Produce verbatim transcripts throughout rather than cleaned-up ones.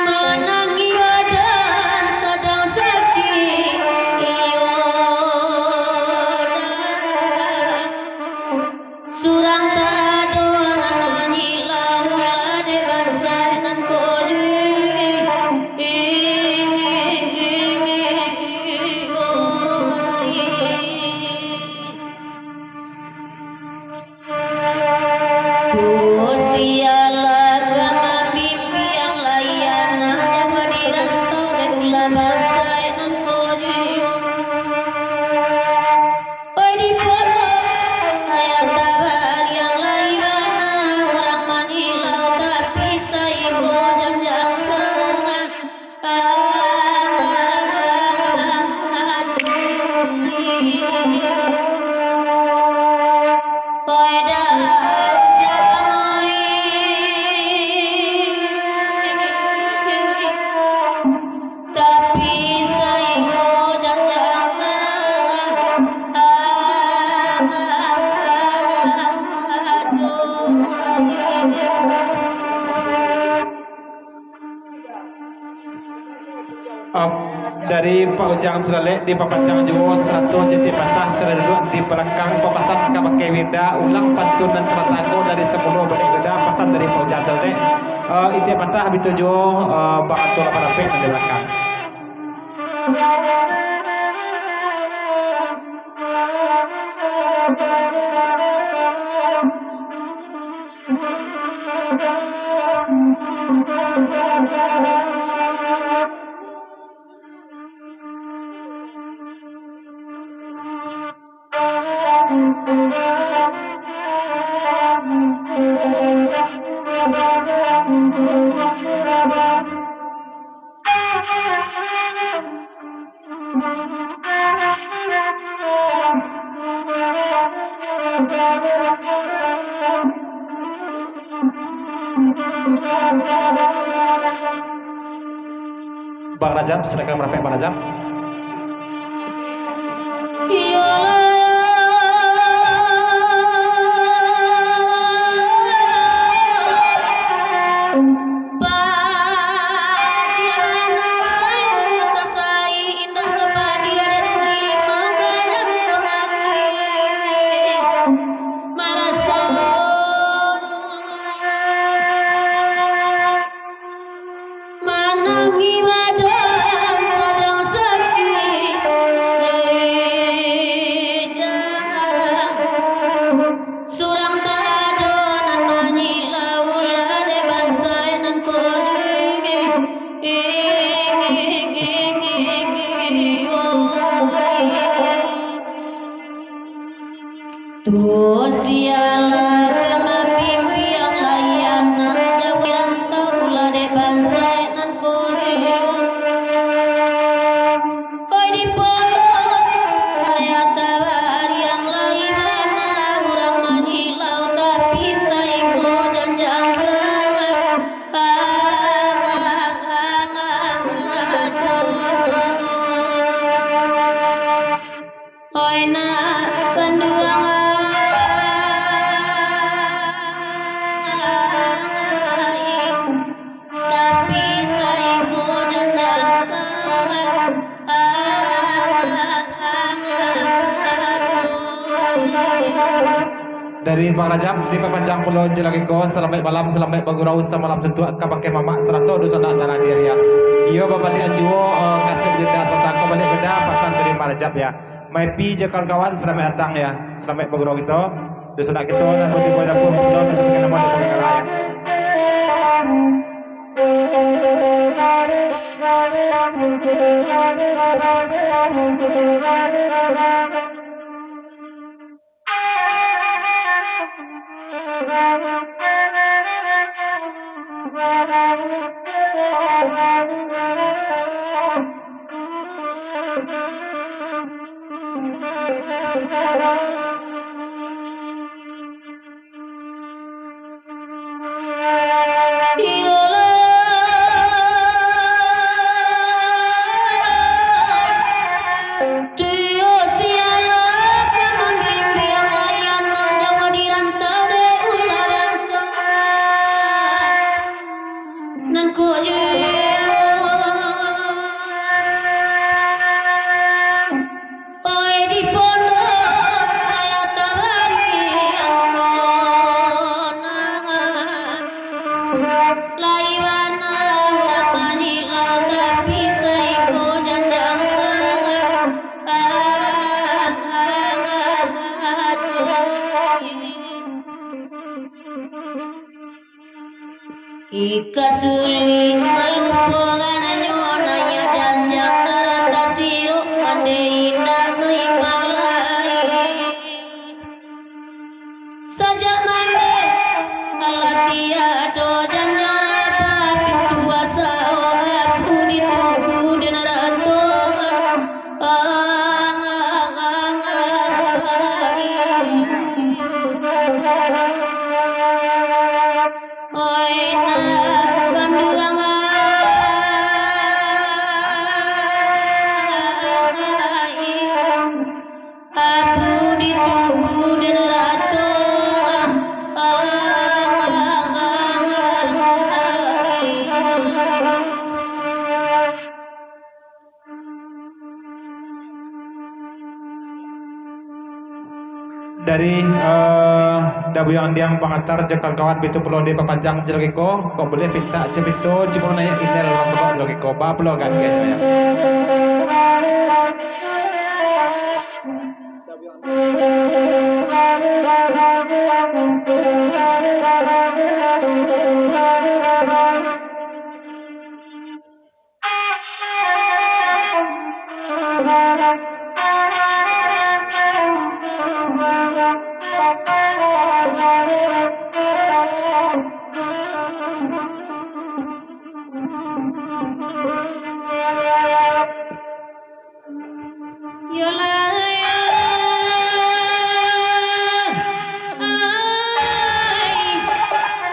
Manangih badan sadang sakik, iyo dah. Surang tak ado nan manyilau lah dek bansaik nan ko. Tu sialah ka mambimbiang lai anak jauah di rantau dek ulah bansaik nan ko. Oi, di pondok ayah tabaliang lai bana urang manyilau, tapi sainggo janjang sangah. Ah, dari Pak Ujang Celalek dipapanjang juo sarato jo itiak patah, sudah duduak di balakang papasan ka pakai wirda, ulang pantun nan saratako dari sapuluah baiak wirda, pasan dari Pak Ujang Celalek. Ah, itiak patah bitu juo, ah, bang Anto Lapan Rapek nan di balakang. Bang Rajab, silakan marapek, Bang Rajab. Manangih badan sadang sakik, eh, jan. Surang tak ado nan manyilau lah dek bansaik nan ko. Tu sialah ka mambimbiang lai anak jauah rantau lah dek bansaik nan ko. Dari Bang Rajab, dipapanjang pulo jo lagi ko, salamaik malam, salamaik bagurau samalam suntuak kabake mamak sarato dunsanak nan hadir, ya. Iyo, babaliakan juo, eh, kaset benda sabanta ko, baliak benda pasan dari Bang Rajab, ya. Maipi jo kawan-kawan, salamaik datang, ya. Salamaik bagurau kito. Dunsanak kito nan tibo di dapua, mudah-mudahan bisa makan namo di panggarai, ya. Iyo sialah ka mambimbing anak Jawa di rantau dek ulah bangsa. Nan ko jiwa. Oi, di pondok ayah tabari angkona. Lai bana urang manyilau, tapi saiko janjang sangat. Ika sulik malupokan nyo, naiak janjang tarata siruk, mande indak maimbau lai. Sajak mande, alah tiado janjang raba, pintu asa abu ditungku den rato. Dari, eh, Dabuyang Diang Pangatar jo kawan-kawan, bitu pulo dipapanjang jo lagi ko, kok buliah pintak jo pintu, cuma naiak inel urang sabab jo lagi ko, ba pulo gagiahnyo, ya. Yolah, ai,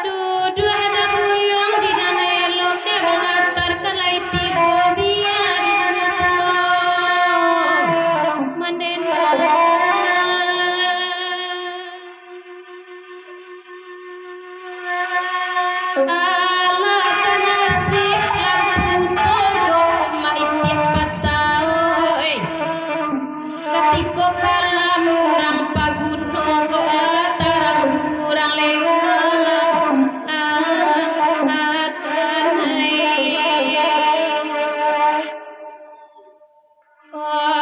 duduak dabuyuang di nan elok, dek mangatarkan lai tibo bia di nan tuo. Mandenda. Alah ka nasib lampu togok maitiak patah, oi. Katiko kalam urang paguno, kok lah tarang urang lengah. Ah, ah, ah, ai. Alah,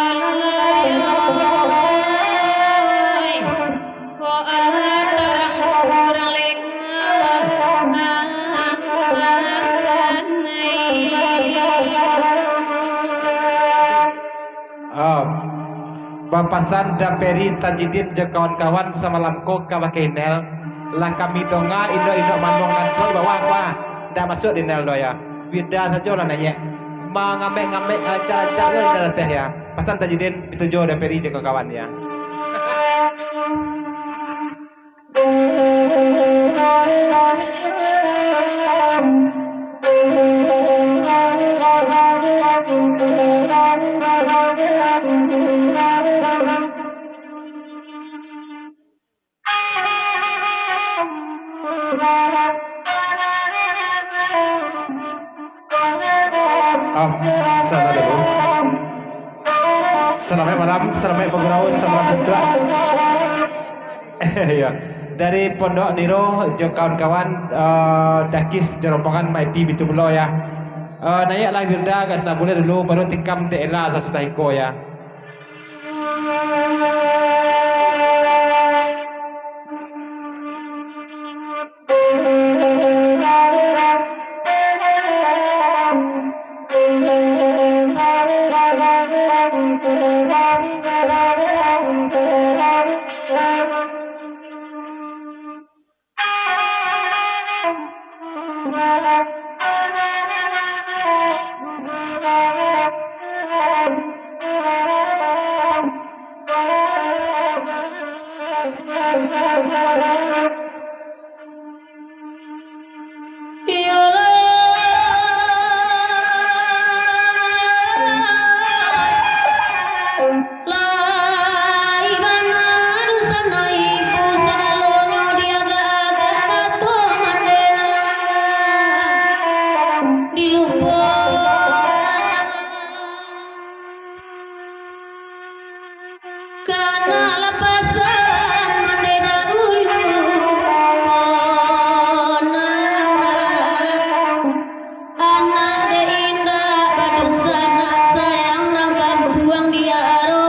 oi, kok alah tarang urang lengah. Ah, bapasan Da Peri Tajidin jo kawan-kawan samalam ko ka bakeh Inel, lah kami donga indok-indok manuang nan tuo di bawah ko, ah. Ndak masuak di Inel doh, ya. Bida sajo lah naiak. Mangamek-ngamek, rancak-rancak jo di ateh, ya. Pasan Tajidin, itu jo Da Peri jo kawan-kawan, ya. Om, salah dulu. Salamaik malam, salamaik bagurau, samalam suntuak. Iyo. Dari Pondok Niro jo kawan-kawan, eh, Dakis jo rombongan maipi bitu pulo, ya. Eh, naiaklah wirda agak sanak buliah dulu, baru tikam dek Ella sasudah iko, ya. Iyolah, lai bana dusanak ibu sagalonyo diagak-agak kato mandeh dilupo. Kana lapasan mandeh dahulu, anak dek indak badunsanak sayang rang kampuang di arong.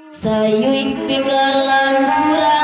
Sayuik pinggalan kurang.